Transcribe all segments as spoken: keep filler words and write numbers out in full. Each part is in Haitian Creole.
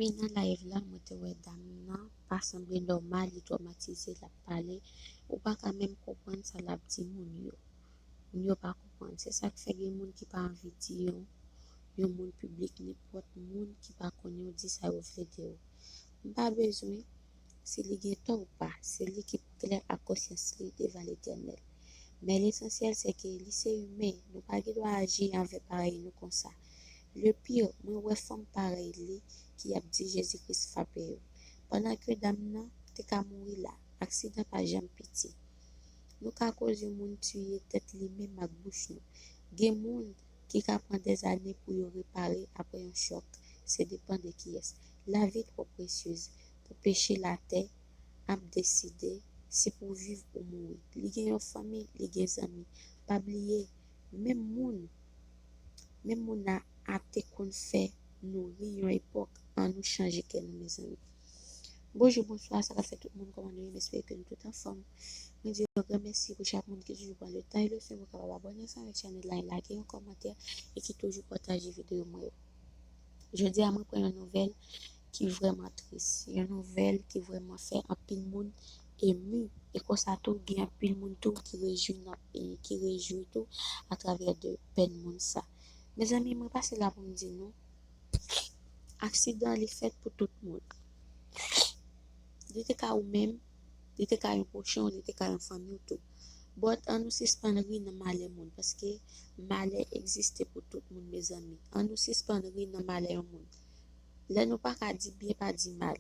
Nan live la, mwen te wè dam nan pa sanble nòmal, li twomatize, l ap pale. Ou pa ka menm konprann sa l ap di moun yo. Moun yo pa konprann. Se sa k fè gen moun ki pa anvi di yon, yon moun piblik, nenpòt moun ki pa konn yo di sa yo vle de ou. M pa bezwen si li gen tò ou pa, se li ki klè ak konsyans li devan Letènèl. Men lesansyèl se ke li se imen, nou pa gen dwa aji anvè parèy nou konsa. Le pire, mwen wè fanm parèy li ki ap di Jezi Kris frape yo. Pandan ke dam nan te ka mouri la, aksidan pa janm piti. Nou ka koz yon moun tiye tèt li menm ak bouch nou. Gen moun ki ka pran dèzane pou yo repare apre yon chòk. Se depan de kiyès. Lavi twò presyez pou peche latè ap deside si pou w viv ou mouri. Li gen yon fanmi, li gen zanmi. Pa bliye, menm moun, menm moun nan a te konn fè nou ri yon epòk. Ann nou chanje kè nou, mezanmi. Bonjou, bonswa, sa k ap fèt tout moun, kòman nou ye? M espere ke nou tout anfòm. Mwen di yon gran mèsi pou chak moun ki toujou pran le tan e le swen pou kapab abòne ansanm avèk chanèl la e lage yon kòmantè e ki toujou pataje videyo mwen yo. Jodi a, mwen pran yon nouvèl ki vrèman tris, yon nouvèl ki vrèman fè anpil moun emi, e konsa tou, gen anpil moun tou ki rejwi nan, e ki rejwi tou atravè de pèn moun sa. Mezanmi, mwen pase la pou m di nou, aksidan li fèt pou tout moun. Li te ka ou menm, li te ka yon pwochen w, li te ka yon fanmi w tou. But ann nou sispann ri nan malè moun, paske malè egziste pou tout moun, mezanmi. Ann nou sispann ri nan malè yon moun. Lè nou pa ka di byen, pa di mal.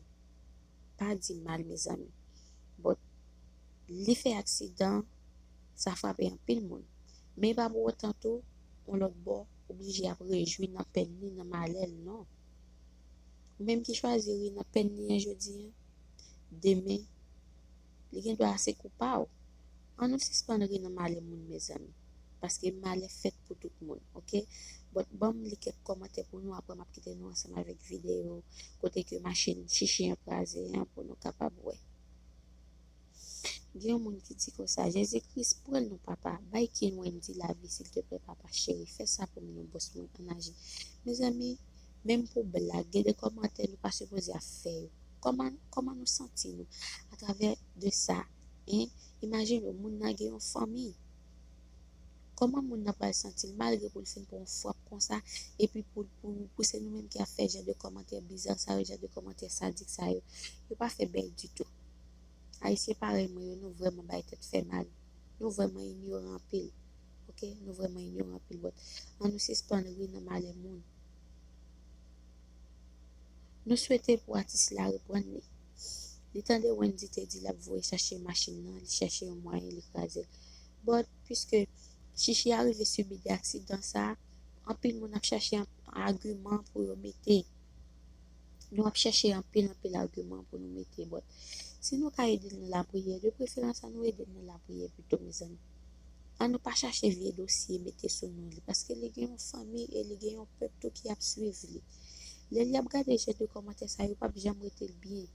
Pa di mal, mezanmi. But li fè aksidan, sa frape anpil moun. Men e pa pou otan tou, yon lòt bò, oblije ap rejwi nan pèn li, nan malè l, non. Ou menm ki chwazi ri nan pèn li an jodi an, demen, li gen dwa se kou pa w. Ann nou sispann ri nan malè moun, mezanmi. Paske malè fèt pou tout moun, oke? But ban m li kèk kòmantè pou nou, apre m ap kite nou ansanm avèk videyo kote ke machin chichi an kraze an pou nou kapab wè. Gen yon moun ki di konsa, Jezi Kris, pran non papa, bay Queen Wendy lavi silteplè papa cheri, fè sa pou m non bòs mwen, ann aji. Mezanmi, menm pou blag, gen de kòmantè nou pa sipoze ap fè yo. Kòman, kòman nou santi nou atravè de sa? Hein? Imajine w, moun nan gen yon fanmi. Kòman moun nan pral santi l malgre pou l fin pran yon frap konsa, epi pou, pou, pou se nou menm ki ap fè jan de kòmantè biza sa yo, jan de kòmantè sadik sa yo? Yo pa fè bèl ditou. Ayisyen parèy mwen yo, nou vrèman bay tèt fè mal. Nou vrèman inyoran anpil. Oke? Nou vrèman inyoran anpil, but ann nou sispann ri nan malè moun. Nou swete pou atis la reprann li. Li tande Wendy te di l ap voye chache machin nan, li chèche yon mwayen, li kraze l. But, piske Chichi a rive sibi de aksidan sa, anpil moun ap chache an-, agiman pou yo mete. Nou ap chèche anpil, anpil agiman pou nou mete, but si nou ka ede l nan lapriyè, de preferans, ann nou ede l nan lapriyè pito, mezanmi. Ann nou pa chache vye dosye mete sou non li, paske li gen yon fanmi e li gen yon pèp tou ki ap swiv li. Lè li ap gade jan de kòmantè sa yo, p ap janm rete l byen.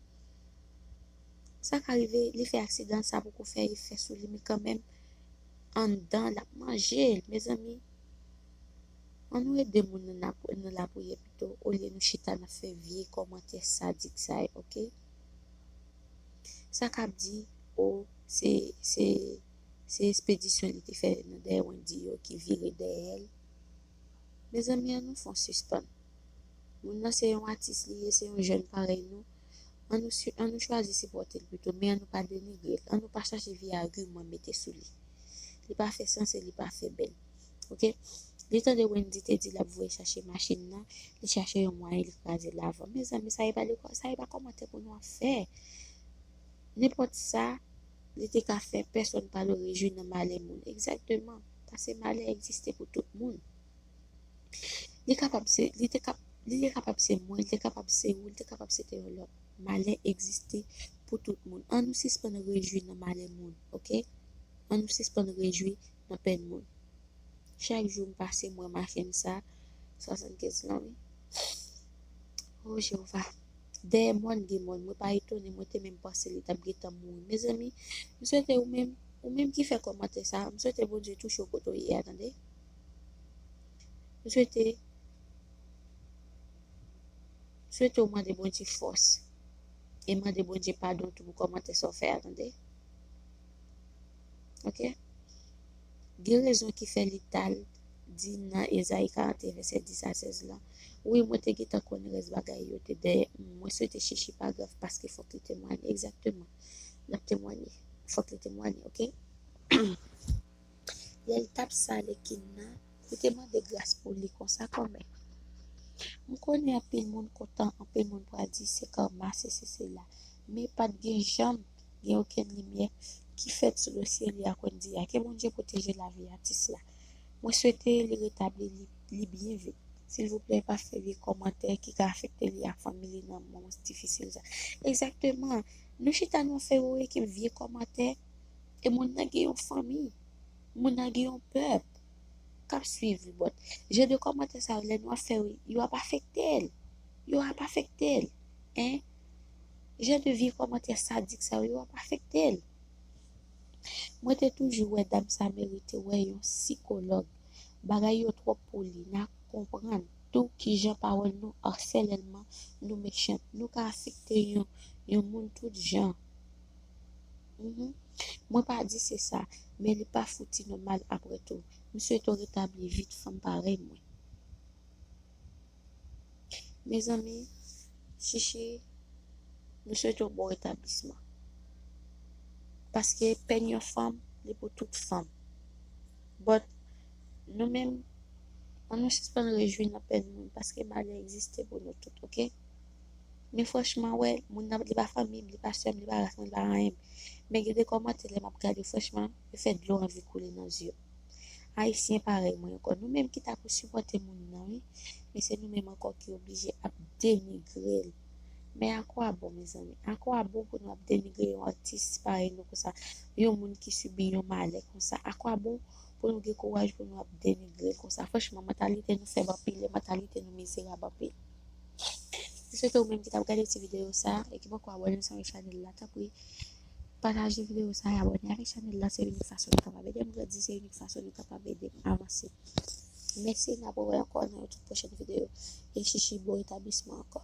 Sa ka rive, li fè aksidan, sa poko fè efè sou li, men kanmenm, anndan, l ap manje l, mezanmi. Ann nou ede moun nan, nan lapriyè pito, olye nou chita n ap fè vye kòmantè sadik sa yo, oke? Sa k ap di, o, se, se, se espedisyon li te fè nan dèyè Wendy yo ki vire dèyè l. Mezanmi, ann nou fè yon sispann. Moun nan se yon atis li ye, se yon jèn parèy nou. Ann nou si-, ann nou chwazi sipòte l pito, men ann nou pa denigre l. Ann nou pa chache vye agiman mete sou li. Li pa fè sans e li pa fè bèl. Oke? Li tande Wendy te di l ap voye chache machin nan, li chache yon mwayen, li kraze l avan. Mezanmi, sa e pa de kò-, sa e pa kòmantè pou nou ap fè. Nenpòt sa li te ka fè, pèsonn pa dwe rejwi nan malè moun. Egzakteman, paske malè egziste pou tout moun. Li kapab se, li te kap-, li te kapab se mwen, li te kapab se ou, li te kapab se te yon lòt. Malè egziste pou tout moun. Ann nou sispann rejwi nan malè moun, oke? Ann nou sispann rejwi nan pèn moun. Chak jou m pase, m wè machin sa, swasannkenz lan, wi. O Jewova, dèyè mòn gen mòn, mwen pa etone, mwen te menm panse li t ap gentan mouri. Mezanmi, m swete ou menm, ou menm ki fè kòmantè sa, m swete Bondye touche w kote w ye a, tande. M swete Swete w mande Bondye fòs. E mande Bondye padon tou pou kòmantè sa w fè a, tande. Ok? Gen rezon ki fè li t al di nan Ezayi karannteyen vèsè dis a sèz la. Wi, mwen te gentan konn rès bagay yo te dèyè m. Mwen swete Chichi pa grav paske fòk li temwanye. Egzakteman. L ap temwanye. Fòk li temwanye, ok? Lè l t ap sale kin nan, li te mande gras pou li konsa kòmè. M konnen anpil moun kontan, anpil moun pral di se karma, se se sela. Men pa t gen janm gen okenn limyè ki fèt sou dosye li a konn di a. Ke Bondye pwoteje lavi atis la. Mwen swete li retabli li, li byen vit. Silvouplè, pa fè vye kòmantè ki ka afekte li ak fanmi li nan moman difisil sa. Egzakteman. Nou chita nou fè yon ekip vye kòmantè. E moun nan gen yon fanmi. Moun nan gen yon pèp k ap swiv li, but jan de kòmantè sa yo, lè nou ap fè yo, yo ap afekte l. Yo ap afekte l. En? Jan de vye kòmantè sadik sa yo, yo ap afekte l. Mwen te toujou wè dam sa merite wè yon sikològ. Bagay yo twòp pou li. N a konprann tou kijan pawòl nou asèlèlman nou mechan. Nou ka afekte yon, yon moun tout jan. Mhm. Mwen pa di se sa, men li pa fouti nòmal apre tou. M swete w retabli vit, fanm parèy mwen. Mezanmi, Chichi, nou swete w bon retablisman. Paske pèn yon fanm, li pou tout fanm. But, nou menm, ann nou sispann rejwi nan pèn moun, paske malè egziste pou nou tout, ok? Men franchman, wè, moun nan, li pa fanmi m, li pa sè m, li pa ras mwen, li pa anyen m. Men gen de kòmantè, lè m ap gade, franchman, yo fè dlo anvi koule nan zye m. Ayisyen parèy mwen ankò. Nou menm ki ta pou sipòte moun nan, wi. Men se nou menm ankò ki oblije ap denigre l. Men a kwa bon, mezanmi? A kwa bon pou nou ap denigre yon atis parèy nou konsa? Yon moun ki sibi yon malè konsa? A kwa bon pou nou gen kouraj pou nou ap denigre l konsa? Franchman, mantalite nou fèb anpil e mantalite nou mizerab anpil. M swete ou menm ki t ap gade ti videyo sa e ki poko abòne ansanm ak chanèl la, tanpri, pataje videyo sa e abòne avèk chanèl la. Se inik fason nou kapab ede m grandi, se inik fason nou kapab ede m avanse. Mèsi, n ap wè ankò nan yon tout pwochèn videyo. E Chichi, bon retablisman ankò.